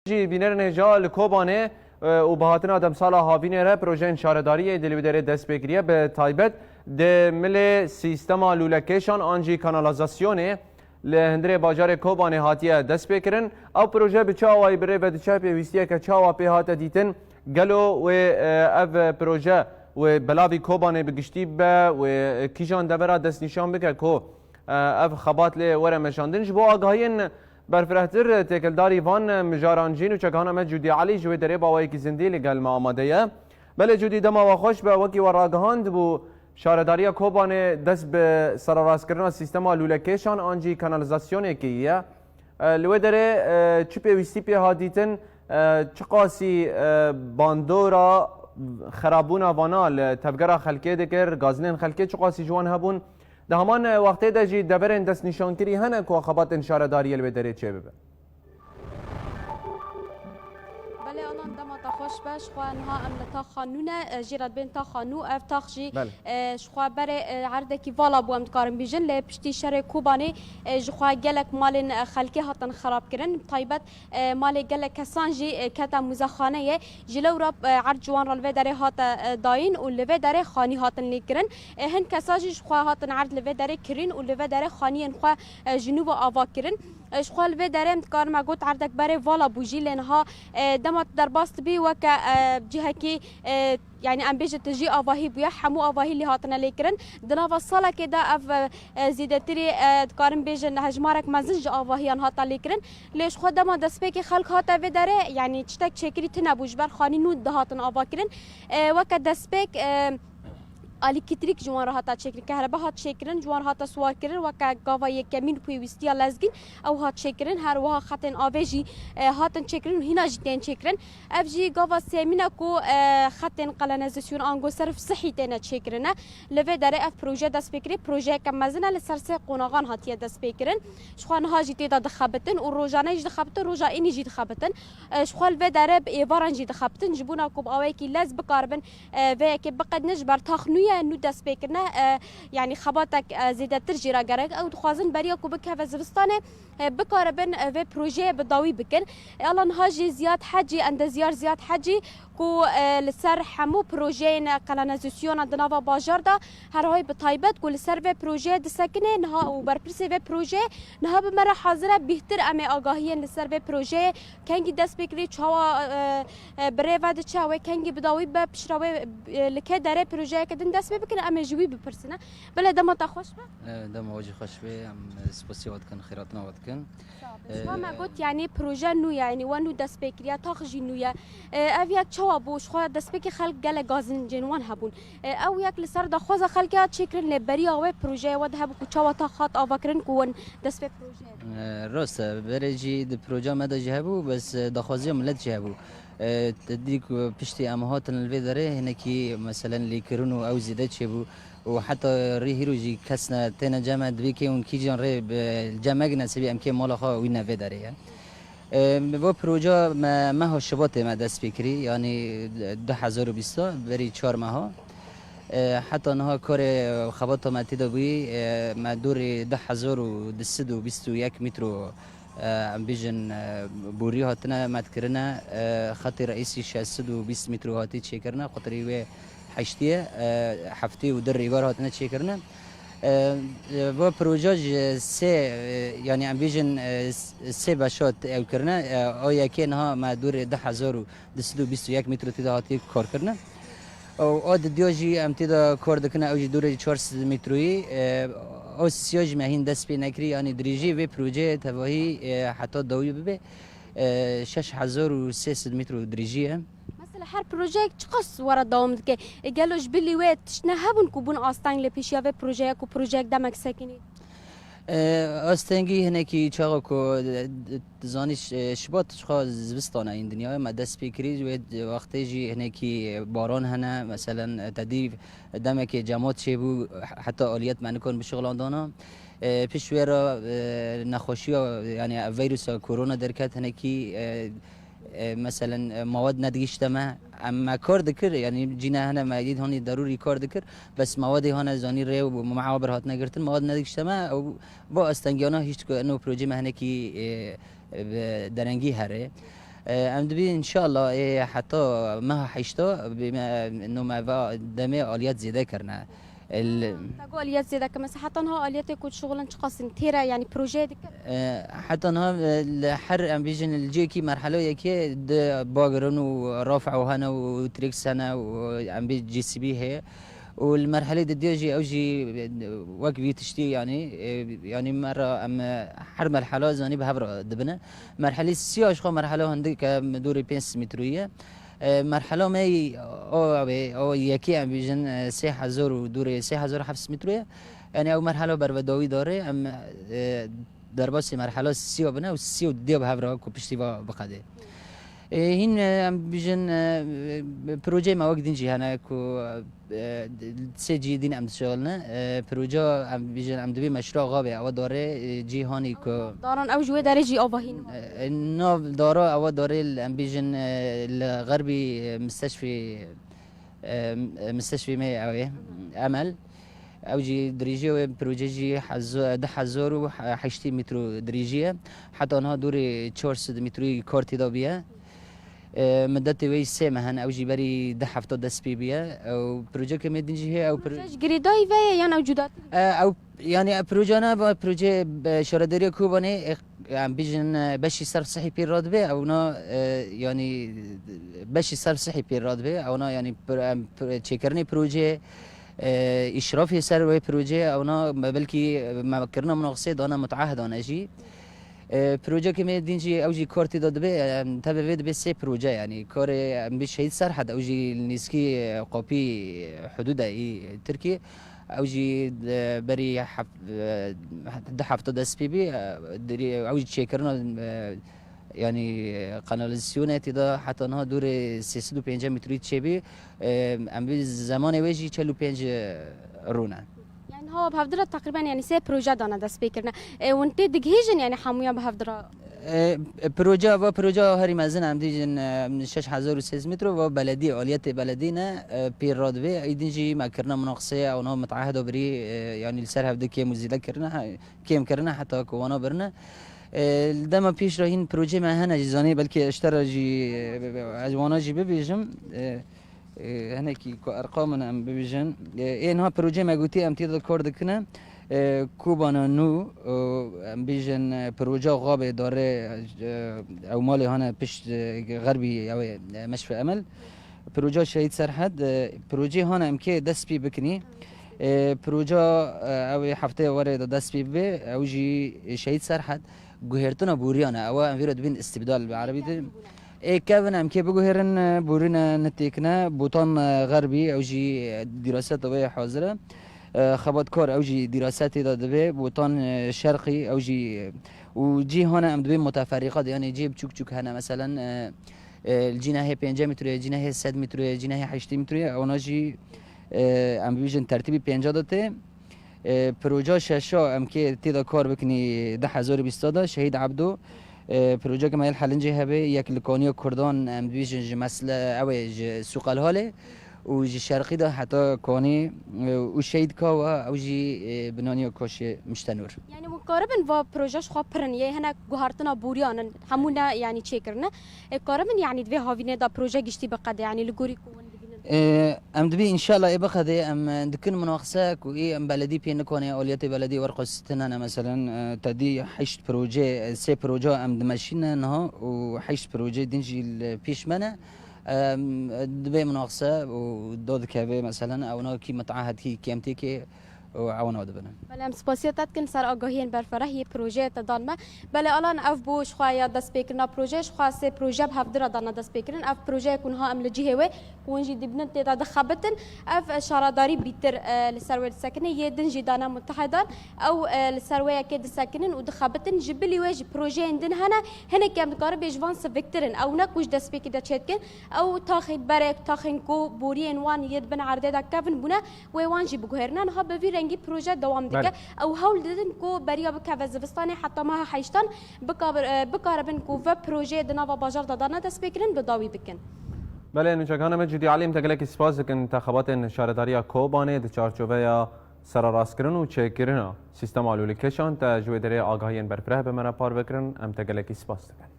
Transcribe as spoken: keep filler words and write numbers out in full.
Jî bînerên hêja li Kobanê, e, û bi hatina demsala havînê re projeyên şaredariyê di li wê derê dest pê kiriye. Bi taybet di milê sîstema lûlekêşan an jî kanalizasyonê li hundirê bajarê Kobanê hatiye dest pê kirin. Ew proje bi çi awayî bi rê ve diçe, pêwîstiyeke çi awa pê hate dîtin? Gelo wê, e, ev proje wê belavî Kobanê bi giştî be, wê kîjan devera destnîşan bike ku, e, ev xebat lê were meşandin? Ji bo agahiyên berfirehtir, têkildarî van mijaran jî nûçegihana me Cûdî Elî ji wê derê bi awayekî zindî li gel me amade ye. Belê Cûdî, dema we xweş be. Wekî we ragihand bû, şaredariya Kobanê dest bi sererastkirina sîstema lûlekêşan an jî kanalizasyonê kiriye. E, li wê derê, e, çi pêwîstî pê hat dîtin, e, çiqasî, e, bandora xerabûna vana li tevgera xelkê dikir, gazinên xelkê çiqasî ji wan hebûn? Di heman wextê de jî deverên destnîşankirî hene ku xebatên şaredariyê li wê derê çêbibe? Belê, Alan, dema te xweş be. Ji xwe niha em li taxa nû ne, e, jê re dibên taxa nû. Ev tax jî, Belê. e, ji xwe berê, e, erdekî vala bû, em dikarin bîjin. Lê piştî şerê Kobanê, e, ji xwe gelek malên, e, xelkê hatin xerabkirin. Bi taybet, e, malê gelek kesan jî, e, kete muzexaneyê. Ji lewra, e, erd ji wan re li vê derê hate, e, dayîn û li vê derê xanî hatin lêkirin. E, hin kesa jî ji xwe hatin erd li vê derê kirîn û li vê derê xaniyên xwe, e, ji nû ve ava kirin. E, ji xwe li vê derê em dikarin me got erdek berê vala bû jî, lê niha, e, dema tu derbas dibî weke, e, cihekî, e, yanî em bêjin tu jî avahî bûye, hemû avahî lê hatine lêkirin. Di nava salekê de ev, e, e, zêdetirî, e, dikarin bêjin hejmarek mezin ji avahiyan hate lêkirin. Lê ji xwe dema destpêkê xelk hate vê derê, yanî tiştek çêkirî tune bû, ji ber xanî nû dihatin avakirin. E, weke destpêk, e, alîkîtrîk ji wan re hate çêkirin, kehrebe hat çêkirin, ji wan re hate siwarkirin, weke gava yekemîn pêwîstiya lezgîn ew hat çêkirin. Her wiha xetên avê jî, e, hatin çêkirin û hîna jî tên çêkirin. Ev jî gava sêmîn e ku, e, xetên qelenezasyon ango serf sihî têne çêkirine. Li vê derê ev proje dest pê kirî, projeyeke mezin e, li ser sê qonaxan hatiye dest pê kirin. Ji xwe niha jî tê de dixebitin û rojane jî dixebitin, roja înî jî dixebitin. E, ji xwe li vê derê bi êvaran jî dixebitin, ji bona ku bi awayekî lez bikaribin, e, vê yekê biqedine, ji ber tax nû ye, nû dest pê kirine, e, yanî xebatek, e, zêdetir jê re gerek. Ew dixwazin beriya ku bikeve zivistanê, e, bikaribin, e, vê projeyê bi dawî bikin. E, Ala niha jî Ziyad Hecî, endezyar Ziyad Hecî, ku, e, li ser hemû projeyên kanalizasyona di nava bajar de, herhay bi taybet ku li ser vê projeyê disekine niha û berpirsê vê projeyê niha bi me re hazir e, bîhtir em ê agahiyên li ser vê projeyê kengî dest pê kirî, çawa, e, e, bi rê ve diçe, wê kengî bi dawî be, piştre wê, e, li kê derê projeyeke din dest pê bikin, em ê ji wî bipirsin. Belê, dema te xweş be. E, dema we jî xweş be, em, e, spasiya we dikin, xêratina we dikin. Ji xwe me got, yanî proje nû ye, yanî we nû dest pê kiriye, tax jî nû ye. E, ev yek çawa bû? Ji xwe destpêkê xelk gelek gazincên wan hebûn. E, ew yek li ser daxwaza xelkê hat çêkirin, lê beriya wê projeyê we dihebû ku çawa tax hat avakirin ku wan dest pê projeyê bikin? E, rast e, berê jî di projeya me de jî hebû, bes, e, daxwaziya milet jî hebû. E, te dî ku piştî em hatin li vê derê hinekî, meselen, lêkirin û ew zêde çêbû. Û heta rê hîro jî kes ne têne cem e, divê kê hûn kîjan rê bi cem megine, sebî em kê mala xwe wî ne vê derê ye. E, bo proja me meha Şibatê me dest pê kirî, yanî du hezar û bîst, berî çar meha. E, heta niha karê xebata me tê de bûyî, e, me dorê du hezar û du sed û bîst û yek mîtro, e, em bêjin, e, borî hatine medkirine, e, xetê reîsî şeş sed û bîst mîtro hatî çêkirine, qutirî wê heştî ye, e, heftê û du rêgar hatine çêkirine. E, e, va proja ji sê, e, yanî em bêjin, e, s-, sê beşa ew kirine. E, a yekê niha me dorê du hezar û du sed û bîst û yek mîtro tê de hatî kar kirine. Û a didiya jî em tê de kar dikine, ew jî dorê çar sed mîtroyî. E, a sisiya jî me hîn dest pê nekirî, yanî dirêjiyê vê projeyê tevahî, e, heta dawî bibe, e, şeş hezar û sê sed mîtro dirêjî ye. Mesela her projeyek çiqas were dewam dike? E, gelo ji bilî wê tişt ne hebûn ku bûn asteng lê pêşiya vê projeyê ku projeyek demek sekinî? E, astengî hinekî çaxa ku, e, d-, d-, zanî ş-, e, Şibat çiqa zivistan e în dinyayê me dest pê kirî, wê wextê jî hinekî baran hene, meselen, e, tedî demekê cemat çêbû, he-, heta aliyet me nikon bişixlandana. E, pişt wê re, e, nexweşiya, yanî ev vîrusa korona derket hinekî, e, e, meselen, e, mawad nedigîşte me. Em me kar dikir, yanî cîne hene me yîd hanî derûrî kar dikir. Bes mawadê hane zanî rê û meabir hatine girtin, mawad nedigîşte me. Ew, va astengiyana hişt ku eno projê me hinekî, e, e, bi derengî here. E, em dibî înşallah ê heta meha heşta bîme, no me va demê aliyet zêde kirine. El- Te got aliyet zêde kir. Mesela heta niha aliyetê ku dişuxulin çiqas in? Têre, yanî projeyê dikir? E, heta niha, e, li her, em bêjin, li cihekî merhela yekê di bagirin û rafa û hene û trêks hene û em bê G C B heye. Û li merhelê didiya jî ew jî, e, wek vî tiştî, yanî, e, yanî me re em, e, her merhela zanî bi hev re dibine. Merhelê siya ji xwe merhela hindik em dûrê pênc sed metroyî ye. E, merhela me yî, o, ew ê, o yekê em bêjin, e, sê hezar û dûrê sê hezar û heft sed metroyî ye. Yanî ew merhela bervedawî dare em, e, derbasî merhela siya bine û sê û didiya bi hev re ku piştî va biqedê. E, hîn, e, em bêjin, e, e, projeyê me wek din jî hene ku, e, sê cihê din em dişixulin. E, proje em bêjin em dibê meşrûa Xabê ewa dare, e, cîhanî ku Daran ew ji wê derê jî avahîn. E, nav dara ewa dare em bêjin, e, li xerbî, e, misteşfê e, e, misteşfê me ew ê, Emel. Ew jî dirêjî wê proje jî hezo-, du hezar û heştê metro dirêjî ye. Heta niha dûrê çar sed metroyî kar tê de bûye. E, midetê wê sê meh in, ew jî berî du hefta dest pê bûye. Ew projeke me din jî heye, ew pro- Proje ji girêdayî ve ye yan ew cuda? E, ew, yanî ev proje ne, va proje, e, şaredariya Kobanê, e, em bêjin, e, beşî serf sihî pê radibe, ew na, e, yanî beşî serf sihî pê radibe, ew na yanî pr-, em pr-, çêkirinê proje, e, îşrafê ser wê proje, ew na me belkî me kirina munaqisê dana mutaahedane jî. E, projeke me din jî ew jî kar tê de dibe, em tebe vê dibe sê proje, yanî karê em bê Şehîd Serhed, ew jî li nêzkî, e, Qopî hudûda î Tirkî. Ew jî, e, berî hef-, e, du hefta dest pê bî, e, dirî-, ew jî çêkirina, e, yanî, e, kanalîzasyonê tê de heta niha dûrê sê sed û pêncî metrî çêbî, e, em bi zemanê wê jî çel û pênc rûne. Yani niha bi hevdira teqrîben yani sê proje dane dest pê kirine. E, hûn tê digihîjin yani hemûyan bi hevdira? E, proje, va proje herî mezin em dîjin, e, şeş hezar û sê sed metro, va beledî, aliyetê beledî ne, e, pê radivê, êdîn jî me kirine munaqiseye, ewna mutaahida birî, e, yanî li ser hevdî kêm û zêde kirine, he, kêm kirine heta ku wana birine. E, li dema pêş re hîn projeyê me hene jî zanî, belkî ji te re jî, e, ez wana jî bibêjim. E, E, hinekî ku erqam in em bibêjin. E, ê niha projeyê me gotî em tê de kar dikine. E, Kobana nû, e, em bêjin, e, proja Xabê dare, e, ew malê hane pişt, e, xerbî ew ê, e, Meşf Emel. Proja Şehîd Serhed, e, projeyê hane em kê dest pê bikinî. E, proja, e, ew ê hefteyê were de dest pê bibe, ew jî Şehîd Serhed. Guhêrtina bûriyan e. Ewa em vî re dibîn îstîbdal bi erebî de. Ê kevin em kê biguhêrin, e, bûrîne nitêkine, Botan, e, Xerbî, ew jî, e, dîraseta wê hazir e. E, xebatkar, ew jî dîrasetê de dibe, Botan, e, Şerqî, ew jî, e, û cî hane em dibê muteferîqat, yanî cî biçûk biçûk hene, meselen, e, e, cî nehê pêncî metroyê, cî nehê sed metroyê, cî nehê heştê metroyê, ewna jî, e, em bibêjin tertîbî pênca de tê. E, proja şeşa em kê tê de kar bikinî du hezar û bîst de Şehîd Ebdo. E, projeke me yê li Helincê hebe, yek li Kaniya Kurdan, em dibêjin ji mesle, ew ê ji Sûqelhalê û ji Şerqî de heta Kanî, e, û Şehîd Kawa, ew jî, e, binaniya Koşê Miştenûr. Yani hûn karibin va proje ji xwe pirin, yê hinek guhartina bûriyan in, hemû ne yani çêkirine. E, karibin yani di vê havînê de proje giştî biqede, yani li gorî ku hûn dibînin? E, em dibî înşallah ê biqedê, em, e, dikin munaqise ku ê em beledî pê nikane, aliyetê beledî werqasîtine ne, meselen, e, te dî heşt proje, e, sê proje em dimeşîne niha û heşt proje din jî li pêş me ne. Em, dibê munaqise û do dikeve, meselen, ewna kî mutahed kî kêm têkê û ewna dibine. Belê, em spasiya te dikin ser agahiyên berfereh yê projeyê te dan me. Belê Alan, ev bû ji xwe ya destpêkirina projeyê, ji xwe sê proje bi hevdira dana destpêkirin. Ev projeyê ku niha em li cihê wê, ku hûn jî dibînin tê de dixebitin, ev şaredarî bîtir, e, li ser wê disekine, yê din jî dane mutehedan, ew, e, li ser wê yekê disekinin û dixebitin. Ji bilî wê jî projeyên din hene, hinek em dikarin bê ji van siviktir in. Ew ne ku ji destpêkê de çêdikin, ew taxê berek, taxên ku boriyên wan yê di bin erdê de kevin bûne, wê wan jî biguherîne. Niha bi vî rengî proje dewam dike. Belê. Ew hewl didin ku beriya bikeve zivistanê heta meha heştan bikabir-, e, bikaribin ku ve projeyê di nava bajar de dane destpêkirin bi dawî bikin. Belê, nûçekana me Cîdî Elî, em te gelekî spas dikin, te xebatên şaredariya Kobanê di çarçoveya serarastkirin û çêkirina sîstema alûlîkeşan te ji wê derê agahiyên berfireh bi me re parve kirin, em te gelekî spas dikin.